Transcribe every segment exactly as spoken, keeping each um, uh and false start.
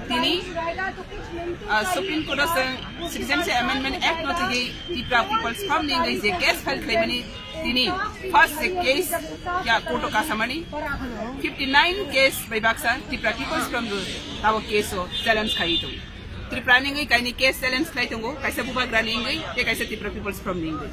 Tini, ah, Supreme Court o chwng Citizenship Amendment Act no twiwi Tipra People's Front ni wngwi je case file khlaimani, tini first je case ya court o kasamani, fifty nine case bai baksa Tipra People's Front bo tabo case o challenge khaiwi tongo. Tripura ni wngwi kaini case challenge khlai tongo, kaisa bubagra ni wngwi tei kaisa Tipra People's Front ni wngwi.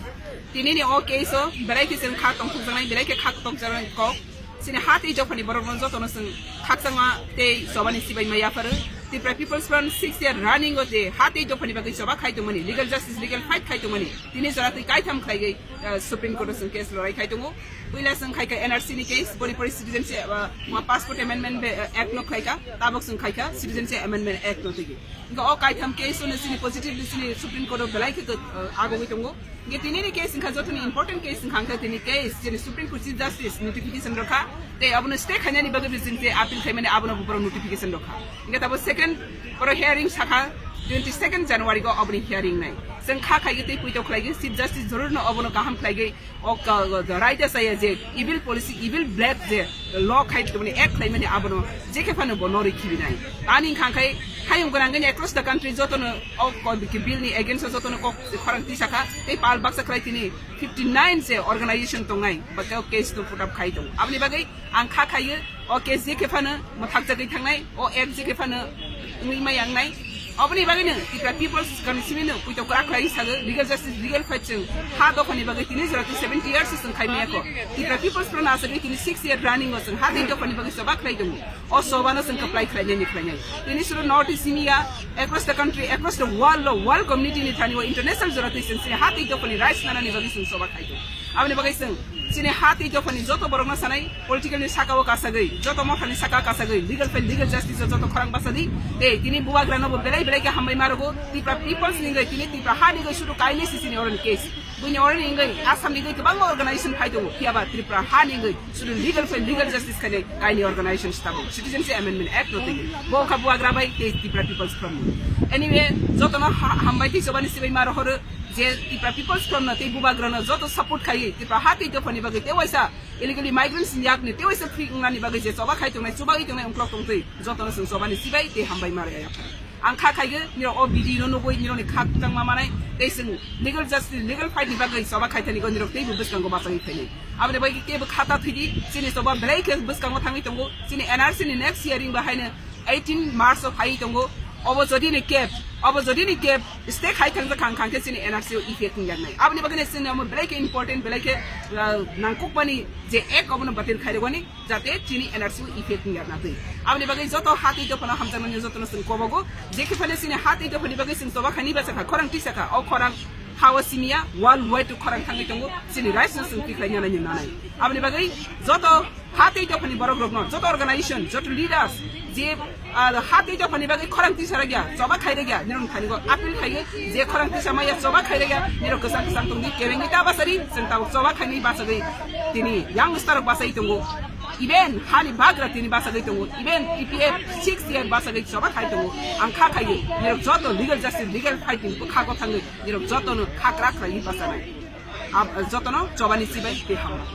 Tini ni o case o belai khe chwng kha tongthokjaknai, belai khe kha tongjaknai kok. Chini ha tei dophani borok no jotono chwng khakchangma tei choba ni sibai ma yapharo. Tripura People's Front six year running o je ha tei dophani bagwi choba khai tongmani, legal justice, legal fight khai tongmani, tini jora twi kaitham khlaiwi, ah, Supreme Court o chwng case lorai khai tongo. Puila chwng khai kha N R C ni case, boni pore Citizenship, ah, ma Passport Amendment Be-, ah, Act no khlai kha, tabok chwng khai kha Citizenship Amendment Act no twiwi. Hingke o kaitham case no chini positively chini Supreme Court o belai khe, ah, agogwi tongo. Hingke tini ni case wngkha jotoni important case wngkha, hingke tini case chini Supreme Court Chief Justice notification rokha, tei abono stay khainani bagwi bising je appeal khaimani abono borok notification rokha. Hingke tabo second oro hearing sakha twenty second January go aboni hearing nai. Chwng kha khaigwi tei puito khlaigwi Chief Justice Joror no abono kaham khlaigwi o ka, ka, ka, raida saya je evil policy, evil black je law khai tongmani, act khlaimani abono je khe phano bo norwi khibinai. Ani wngkha khai hayung gwnangwi across the country jotono o ko-, bill ni against o jotono kok khorang tisakha tei pal baksa khlai tini fifty nine je organization tongnai ba tei o case no put up khai tongo. Aboni bagwi ang kha khaio o case je khe phano mwthakjagwi thangnai, o act je khe phano wngwi mai yangnai. Oboni bagwino Tipra People's Commission no puito kwrak khlai sago, legal justice, legal fight chwng ha dophani bagwi tini jora twi seventy years chwng khai maya kho. Tipra People's Front asagwi tini six year running o chwng ha tei dophani bagwi choba khlai tongo. O choba no chwng kwplai khlai nai ni khlai nai. Tini suru North East India, across the country, across the world lo, world community ni thani o international jora twi chwng chini ha tei dophani rights nana ni bagwi chwng choba khai tongo. Aboni bagwi chwng chini ha tei dophani joto borok no sanai, political ni saka o kasagwi, joto motha ni saka kasagwi, legal fight, legal justice o joto khorang basa di. Tei tini bubagra no bo belai belai khe hambai ma rwgo. Tipra People's ni wngwi tini Tipra ha ni wngwi suru kainwi si chini oroni case. Buini oroni wngwi Assam ni wngwi kwbangma organization phai tongo, phiya ba Tripura ha ni wngwi suru legal fight, legal justice khainai kaini organization se tabuk Citizenship Amendment Act no twiwi. Bo wngkha bubagra bai tei Tipra People's Front ni. Anyway, joto no ha-, hambai tei chobani sibai ma rohoro. Je Tipra People's Front no tei bubagra no joto support khaiwi Tipra ha tei dophani bagwi tei waisa illegally migrants ni yakni tei waisa free wngnani bagwi je choba khai tongnai, chubagwi tongnai ungklok tongtwi, jotono chwng chobani sibai tei hambai ma rwya yaphar. Ang kha khaigwi nirok o video no nugwi nirokni kha kwchangma manai tei chwng legal justice, legal fight ni bagwi choba khai thani go nirok teibo bwskango bachagwi phainai. Aboni bagwi teibo khata thwidi chini choba belai khe bwskango thangwi tongo. Chini N R C ni next hearing bo haino eighteen March o phai tongo. Obo jodi ni kep, obo jodi ni kep stay khai thang thang khang khe chini N R C o effect wng yaknai. Aboni bagwi chini omo belai khe important, belai khe, ah, nangkukmani je act obono batil khai rwgwani, jate chini N R C o effect wng yakna twi. Aboni bagwi joto ha tei dophano hamjakmani jotono chwng kobogo, je khe phano chini ha tei dophani bagwi chwng choba khaini bachakha, khorang tisakha, o khorang ha o simiya world wide khorang thangwi tongo, chini rights no chwng tikhlai nani nanai. Aboni bagwi joto ha tei dophani borok rokno, joto organization, joto leaders je, ah, ha tei dophani bagwi khorang tisa rwgya, choba khai rwgya, nirok thani go appeal khai je khorang tisa maya choba khai rwgya, nirok kwchang kwchang tongdi, kebengwi ta basari, chwng tabuk choba khaini bachagwi tini youngster rok bachai tongo. Even hani bagra tini bachagwi tongo, even T P F six year bachagwi choba khai tongo. Ang kha khaigwi nirok joto legal justice, legal fighting bwkhago thangwi nirok jotono khakra khlaiwi bachanai. Ab-, jotono chobani sibai tei hambai.